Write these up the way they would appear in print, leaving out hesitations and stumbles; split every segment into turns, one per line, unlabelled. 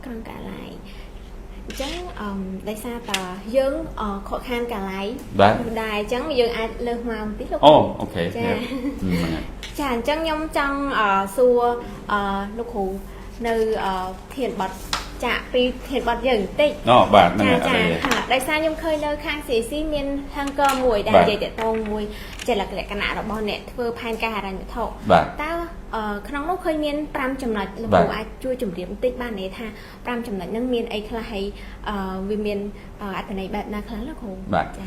ក្រងកាឡាយអញ្ចឹងអឺដោយសារតាយើងខកខានកាឡាយ
បាទ
ដែរអញ្ចឹងយើងអាចលើសមកបន្តិចលោក
អូ OK
ចា
ហ្នឹងហើយ
ចាអញ្ចឹងខ្ញុំចង់សួរលោកគ្រូនៅធានបត់ចាក់ពីធានបត់យើងបន្តិច
អូបាទហ្នឹង
ចា
ហើយ
ចាค่ะដោយសារខ្ញុំឃើញនៅខាង CC មាន hanker មួយដែលនិយាយតាក់ទងមួយចលលក្ខណៈរបស់អ្នកធ្វើផែនការហិរញ្ញវត្ថុ
បាទ
តើក្នុងនោះឃើញមាន5ចំណុចលោក
បាទ
គ្រូអាចជួយជម្រាបបន្តិចបានទេថា5ចំណុចហ្នឹងមានអីខ្លះហើយវាមានអត្ថន័យបែបណាខ្លះលោកគ្រូ
បាទ
ចាចា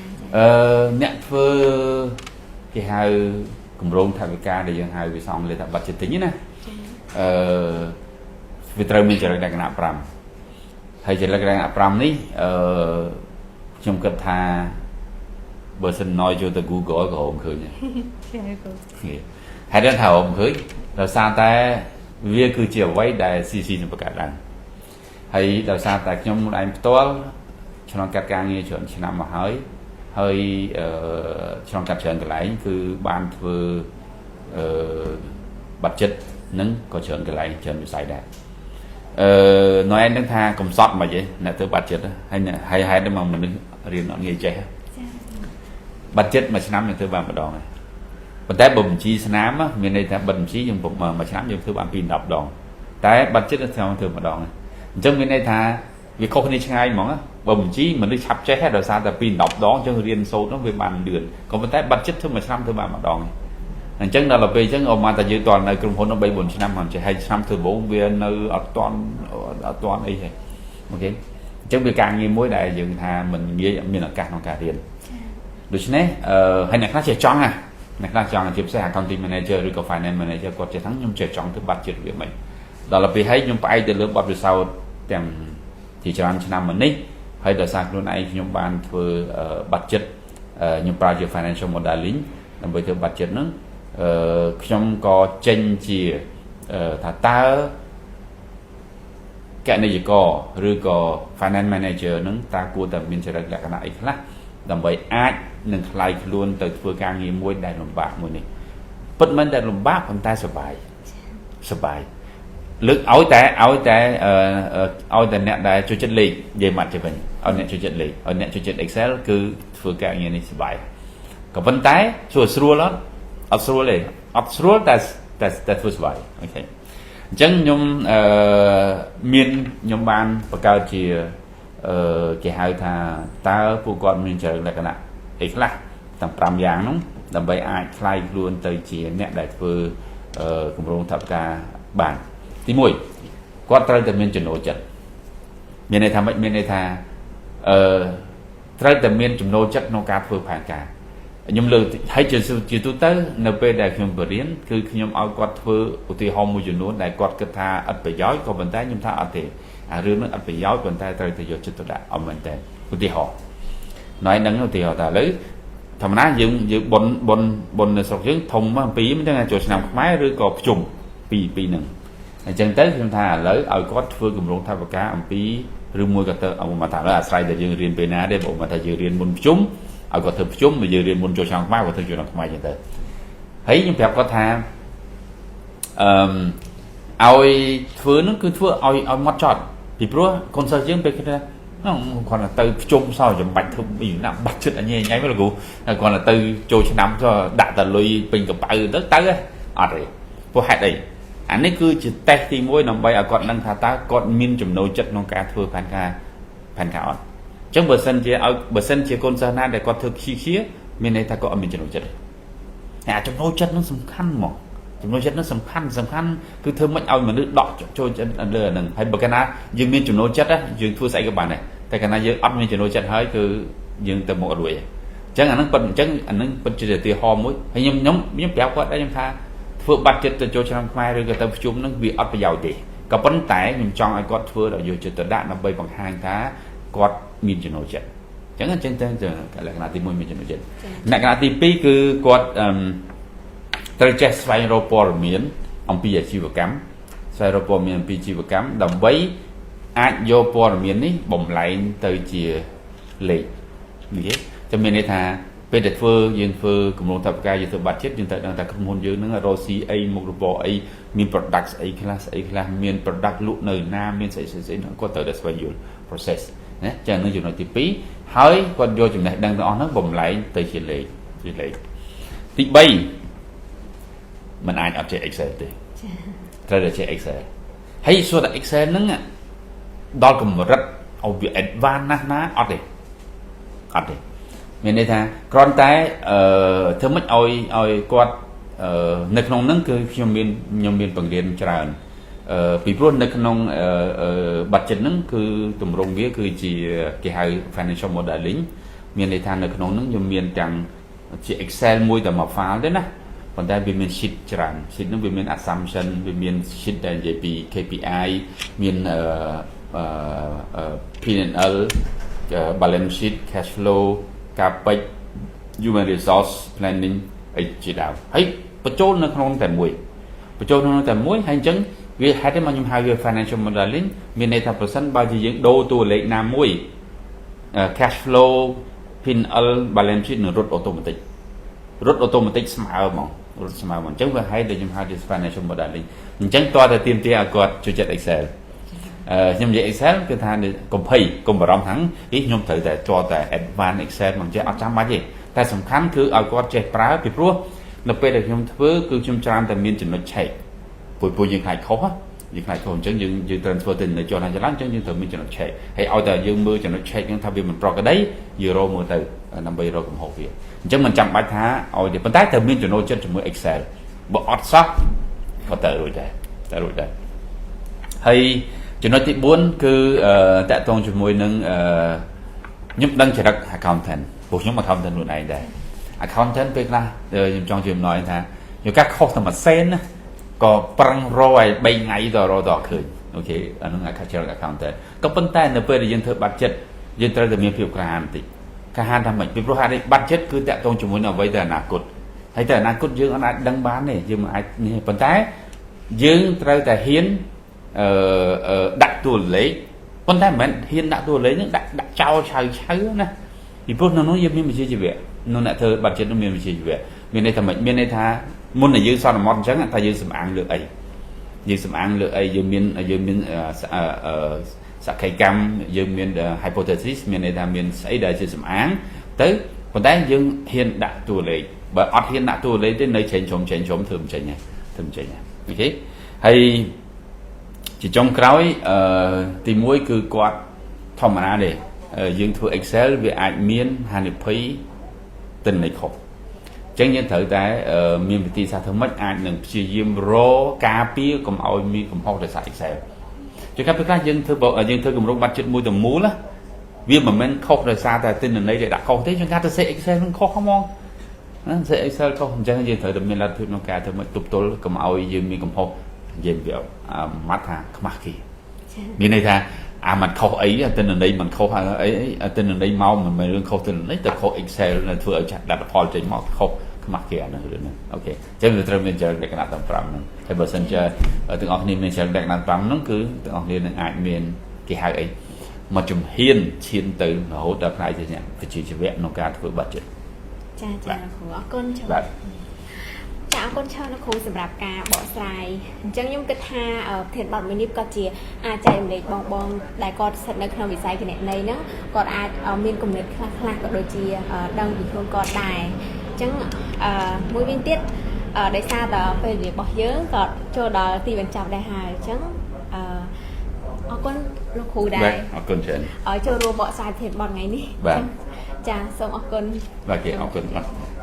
អ្នកធ្វើគេហៅគម្រោងថវិកាដែលយើងហៅវាសអង់គ្លេសថា budgeting ណា
ចា
វាត្រូវមានចរិតលក្ខណៈ5ហើយចរិតលក្ខណៈ5នេះខ្ញុំគិតថាបើសិនណយចូលទៅ Google ក៏រកឃើញដែរ
ចាគ្រូ
ហេតុថារកឃើញដោយសារតែវាគឺជាអ្វីដែល CC នឹងបង្កើតឡើងហើយដោយសារតែខ្ញុំខ្លួនឯងផ្ទាល់ឆ្លងកាត់ការងារច្រើនឆ្នាំមកហើយហើយឆ្លងកាត់ច្រើនកន្លែងគឺបានធ្វើbudget នឹងក៏ច្រើនកន្លែងច្រើនវិស័យដែរណយឯងនឹងថាកំសត់មកទេអ្នកធ្វើ budget ហើយហើយហេតុមកមនុស្សរៀនអត់ងាយចេះ
ចា
budget មួយឆ្នាំយើងធ្វើបានម្ដងហើយប៉ុន្តែបើបញ្ជីស្នាមមានន័យថាបិទបញ្ជីយើងមួយឆ្នាំយើងធ្វើបាន2 10ដងតែ budget នៅឆ្នាំធ្វើម្ដងអញ្ចឹងមានន័យថាវាខុសគ្នាឆ្ងាយហ្មងបើបញ្ជីមនុស្សឆាប់ចេះដោយសារតែ2 10ដងអញ្ចឹងរៀនសូត្រនោះវាបានលឿនក៏ប៉ុន្តែ budget ធ្វើមួយឆ្នាំធ្វើបានម្ដងអញ្ចឹងដល់ពេលអញ្ចឹងអមតែយើងតនៅក្រុមហ៊ុននោះ3 4ឆ្នាំមកចេះហើយឆ្នាំធ្វើដំបូងវានៅអត់តាន់អត់តាន់អីទេ OK អញ្ចឹងវាការងារមួយដែលយើងថាមិនងាយមានឱកាសក្នុងការរៀនដូច្នេះហើយអ្នកខ្លះចេះចង់ណាអ្នកខ្លះចង់ជាពិសេស accounting manager ឬក៏ finance manager គាត់ចេះថាខ្ញុំចេះចង់ធ្វើ budget វាមិនដល់ពេលហើយខ្ញុំផ្អែកទៅលើបទពិសោធន៍ទាំងជាច្រើនឆ្នាំមកនេះហើយដោយសារខ្លួនឯងខ្ញុំបានធ្វើ budget ខ្ញុំប្រើជា financial modeling ដើម្បីធ្វើ budget ហ្នឹងខ្ញុំក៏ចេញជាថាតើគណនេយ្យករឬក៏ finance manager ហ្នឹងតើគួរតែមានចរិតលក្ខណៈអីខ្លះដើម្បីអាចនឹងក្លាយខ្លួនទៅធ្វើការងារមួយដែលលំបាកមួយនេះពិតមិនតែលំបាកប៉ុន្តែសប្បាយសប្បាយលើកឲ្យតែឲ្យតែឲ្យតែអ្នកដែលចូលចិត្តលេខនិយាយម៉ាត់ទៅវិញឲ្យអ្នកចូលចិត្តលេខឲ្យអ្នកចូលចិត្ត Excel គឺធ្វើការងារនេះសប្បាយក៏ប៉ុន្តែស្រួលស្រួលអត់អត់ស្រួលទេអត់ស្រួលតែតែតែធ្វើសប្បាយ OK អញ្ចឹងខ្ញុំមានខ្ញុំបានបង្កើតជាគេហៅថាតើពួកគាត់មានចរិតលក្ខណៈអីខ្លះទាំង5យ៉ាងហ្នឹងដើម្បីអាចក្លាយខ្លួនទៅជាអ្នកដែលធ្វើគម្រោងថវិកាបានទី1គាត់ត្រូវតែមានចំណូលចិត្តមានន័យថាម៉េចមានន័យថាអឺត្រូវតែមានចំណូលចិត្តក្នុងការធ្វើផែនការខ្ញុំលើកហើយជាជាទូទៅនៅពេលដែលខ្ញុំបរៀនគឺខ្ញុំឲ្យគាត់ធ្វើឧទាហរណ៍មួយចំនួនដែលគាត់គិតថាអត់ប្រយោជន៍ក៏ប៉ុន្តែខ្ញុំថាអត់ទេអារឿងនោះអត់ប្រយោជន៍ប៉ុន្តែត្រូវតែយកចិត្តទុកដាក់អមែនតើឧទាហរណ៍ណៃនឹងឧទាហរណ៍ថាឥឡូវធម្មតាយើងយើងបុនបុនបុននៅស្រុកយើងធំមកពីរមិនចឹងចូលឆ្នាំខ្មែរឬក៏ភ្ជុំពីរពីរហ្នឹងអញ្ចឹងទៅខ្ញុំថាឥឡូវឲ្យគាត់ធ្វើគម្រោងថវិកាអំពីឬមួយក៏ទៅអមថាឥឡូវអាស្រ័យតែយើងរៀនពេលណាទេបើមកថាយើងរៀនមុនភ្ជុំឲ្យគាត់ធ្វើភ្ជុំបើយើងរៀនមុនចូលឆ្នាំខ្មែរគាត់ធ្វើចូលឆ្នាំខ្មែរចឹងទៅហើយខ្ញុំប្រាប់គាត់ថាអឺឲ្យធ្វើនឹងគឺធ្វើឲ្យឲ្យម៉ត់ចត់ពីព្រោះកូនសិស្សយើងពេលគេថាគាត់ទៅភ្ជុំសោះចាំបាច់ធ្វើអីណាបាច់ចិត្តអញញ៉ៃមកលោកគ្រូគាត់ទៅចូលឆ្នាំសោះដាក់តែលុយពេញកប៉ៅទៅទៅអត់ទេព្រោះហេតុអីអានេះគឺជាតេស្តទី1ដើម្បីឲ្យគាត់ដឹងថាតើគាត់មានចំណូលចិត្តក្នុងការធ្វើផែនការផែនការអត់អញ្ចឹងបើសិនជាឲ្យបើសិនជាកូនសិស្សណាដែលគាត់ធ្វើខ្ជិះខ្ជាមានន័យថាគាត់អត់មានចំណូលចិត្តទេអាចំណូលចិត្តនឹងសំខាន់ហ្មងចំណូលចិត្តនឹងសំខាន់សំខាន់គឺធ្វើម៉េចឲ្យមនុស្សដកចូលចិត្តលើអាហ្នឹងហើយបើកាលណាយើងមានចំណូលចិត្តយើងធ្វើស្អីក៏បានដែរតែកាលណាយើងអត់មានចំណូលចិត្តហើយគឺយើងទៅមុខអត់រួចទេអញ្ចឹងអាហ្នឹងពិតអញ្ចឹងអាហ្នឹងពិតជាឧទាហរណ៍មួយហើយខ្ញុំខ្ញុំខ្ញុំប្រាប់គាត់ដែរខ្ញុំថាធ្វើបាត់ចិត្តទៅចូលឆ្នាំខ្មែរឬក៏ទៅប្រជុំហ្នឹងវាអត់ប្រយោជន៍ទេក៏ប៉ុន្តែខ្ញុំចង់ឲ្យគាត់ធ្វើដោយយកចិត្តទុកដាក់ដើម្បីបង្ហាញថាគាត់មានចំណូលចិត្តអញ្ចឹងអញ្ចឹងទៅលក្ខណៈទី1មានចំណូលចិត្តលក្ខណៈទី2គឺគាត់អឺត្រូវចេះស្វែងរកព័ត៌មានអំពីអាជីវកម្មស្វែងរកព័ត៌មានអំពីអាជីវកម្មដើម្បីអាចយកព័ត៌មាននេះបំលែងទៅជាលេខនេះគេចាំមានន័យថា ពេលដែលធ្វើយើងធ្វើគម្រោងថវិកាយើងធ្វើ budget យើងត្រូវដឹងថាក្រុមហ៊ុនយើងហ្នឹងរកស៊ីអីមុខរបរអីមាន product ស្អីខ្លះស្អីខ្លះមាន product លក់នៅណាមានស្អីស្អីស្អីហ្នឹងគាត់ត្រូវតែស្វែងយល់ process ណា។ចឹងនឹងចំណុចទី2ហើយគាត់យកចំណេះដឹងទាំងអស់ហ្នឹងបំលែងទៅជាលេខជាលេខទី3មិនអាចអត់ចេះ Excel ទេ។
ចា
ត្រូវតែចេះ Excel ហើយសួរតែ Excel ហ្នឹងដល់កម្រិតឲ្យវា advance ណាស់ណាអត់ទេអត់ទេមានន័យថាគ្រាន់តែអឺធ្វើម៉េចឲ្យឲ្យគាត់អឺនៅក្នុងហ្នឹងគឺខ្ញុំមានបង្រៀនច្រើនពីព្រោះនៅក្នុងអឺ budget ហ្នឹងគឺទម្រង់វាគឺជាគេហៅ financial modeling មានន័យថានៅក្នុងហ្នឹងខ្ញុំមានទាំងជា Excel មួយតែមួយ file ទេណាប៉ុន្តែវាមាន sheet ច្រើន sheet ហ្នឹងវាមាន assumption វាមាន sheet ដែលនិយាយពី KPI មានអឺ P&L balance sheet cash flow capex human resource planning អីជាដើមហើយបញ្ចូលនៅក្នុងតែមួយបញ្ចូលក្នុងតែមួយហើយអញ្ចឹងវាហេតុទេមកខ្ញុំហៅវា financial modeling មានន័យថាប្រសិនបើជាយើងដូរតួលេខណាមួយ cash flow P&L balance sheet នឹងរត់ automatic រត់ automatic ស្មើហ្មងរត់ស្មើហ្មងអញ្ចឹងវាហេតុដែលខ្ញុំហៅជា financial modeling អញ្ចឹងតើតែទាមទារឲ្យគាត់ចូលចិត្ត Excel ខ្ញុំនិយាយ Excel គឺថាកុំភ័យកុំបារម្ភថាអីខ្ញុំត្រូវតែជាប់តែ advanced Excel មកចេះអត់ចាំបាច់ទេតែសំខាន់គឺឲ្យគាត់ចេះប្រើពីព្រោះនៅពេលដែលខ្ញុំធ្វើគឺខ្ញុំច្រើនតែមានចំណុចឆែកព្រោះពួកយើងខ្លាចខុសយើងខ្លាចខុសអញ្ចឹងយើងយើង transfer ទៅនៅចុះណាចឡើងអញ្ចឹងយើងត្រូវមានចំណុចឆែកហើយឲ្យតែយើងមើលចំណុចឆែកហ្នឹងថាវាមិនប្រក្រតីយើងរកមើលទៅដើម្បីរកកំហុសវាអញ្ចឹងមិនចាំបាច់ថាឲ្យទេប៉ុន្តែត្រូវមានចំណូលចិត្តជាមួយ Excel បើអត់សោះក៏ទៅរួចដែរទៅរួចដែរហើយចំណុចទី4គឺតាក់ទងជាមួយនឹងខ្ញុំដឹងចរិត accountant ព្រោះខ្ញុំ accountant ខ្លួនឯងដែរ accountant ពេលខ្លះខ្ញុំចង់ជម្រាបថាយកការខុសតែមួយសេនណាក៏ប្រឹងរកឲ្យ3ថ្ងៃទៅរកដល់ឃើញ OK អានោះអាចចរិត accountant ក៏ប៉ុន្តែនៅពេលដែលយើងធ្វើ budget យើងត្រូវតែមានភាពក្លាហានបន្តិចក្លាហានថាម៉េចពីព្រោះហេតុនេះ budget គឺតាក់ទងជាមួយនឹងអ្វីទៅអនាគតហើយតែអនាគតយើងអត់អាចដឹងបានទេយើងមិនអាចនេះប៉ុន្តែយើងត្រូវតែហ៊ានដាក់តួលេខប៉ុន្តែមិនមែនហ៊ានដាក់តួលេខហ្នឹងដាក់ដាក់ចោលឆៅឆៅណាពីព្រោះនៅនោះយើងមានវិជ្ជាជីវៈនៅអ្នកធ្វើ budget នោះមានវិជ្ជាជីវៈមានន័យថាម៉េចមានន័យថាមុននឹងយើងសន្មត់អញ្ចឹងថាយើងសំអាងលើអីយើងសំអាងលើអីយើងមានសក្ខីកម្មយើងមាន hypothesis មានន័យថាមានស្អីដែលជាសំអាងទៅប៉ុន្តែយើងហ៊ានដាក់តួលេខបើអត់ហ៊ានដាក់តួលេខទេនៅច្រេញជ្រុំច្រេញជ្រុំធ្វើមិនចេញទេធ្វើមិនចេញទេOK ហើយជាចុងក្រោយទី1គឺគាត់ធម្មតាទេយើងធ្វើ Excel វាអាចមានហានិភ័យទិន្នន័យខុសអញ្ចឹងយើងត្រូវតែមានវិធីសាស្ត្រធ្វើម៉េចអាចនឹងព្យាយាមរកការពារកុំឲ្យមានកំហុសដោយសារ Excel ជាការពេលខ្លះយើងធ្វើគម្រោង budget មួយទាំងមូលណាវាមិនមែនខុសដោយសារតែទិន្នន័យដែលដាក់ខុសទេជួនកាលទៅសេ Excel នឹងខុសហ្មងណាសេ Excel ខុសអញ្ចឹងយើងត្រូវតែមានលទ្ធភាពក្នុងការធ្វើម៉េចទប់ទល់កុំឲ្យយើងមានកំហុសនិយាយវាម៉ាត់ថាខ្មាស់គេមានន័យថាអាមិនខុសអីទិន្នន័យមិនខុសអីអីទិន្នន័យមកមិនមែនរឿងខុសទិន្នន័យតែខុស Excel នៅធ្វើឲ្យចាត់លទ្ធផលចេញមកខុសខ្មាស់គេអាហ្នឹងរឿងហ្នឹង OK អញ្ចឹងវាត្រូវមានចរិតលក្ខណៈទាំង5ហ្នឹងហើយបើសិនជាទាំងអស់គ្នាមានចរិតលក្ខណៈ5ហ្នឹងគឺទាំងអស់គ្នានឹងអាចមានគេហៅអីមកជំហានឈានទៅរហូតដល់ផ្នែកជាអ្នកវិជ្ជាជីវៈក្នុងការធ្វើ budget
ចាចាគ្រូអរគុណច្រើន
បាទ
ចាអរគុណច្រើនលោកគ្រូសម្រាប់ការបកស្រាយអញ្ចឹងខ្ញុំគិតថាប្រធានបទមួយនេះក៏ជាអាចចែករំលែកបងបងដែលគាត់ស្ថិតនៅក្នុងវិស័យគណនេយ្យហ្នឹងគាត់អាចមានគំនិតខ្លះខ្លះក៏ដូចជាដឹងពីខ្លួនគាត់ដែរអញ្ចឹងមួយវិញទៀតដោយសារតែពេលវេលារបស់យើងក៏ចូលដល់ទីបញ្ចប់ដែរហើយអញ្ចឹងអរគុណលោកគ្រូដែរ
អរគុណច្រើន
ឲ្យចូលរួមបកស្រាយប្រធានបទថ្ងៃនេះ
បាទ
ចាសូមអរគុណ
បាទគេអរគុណបាទ។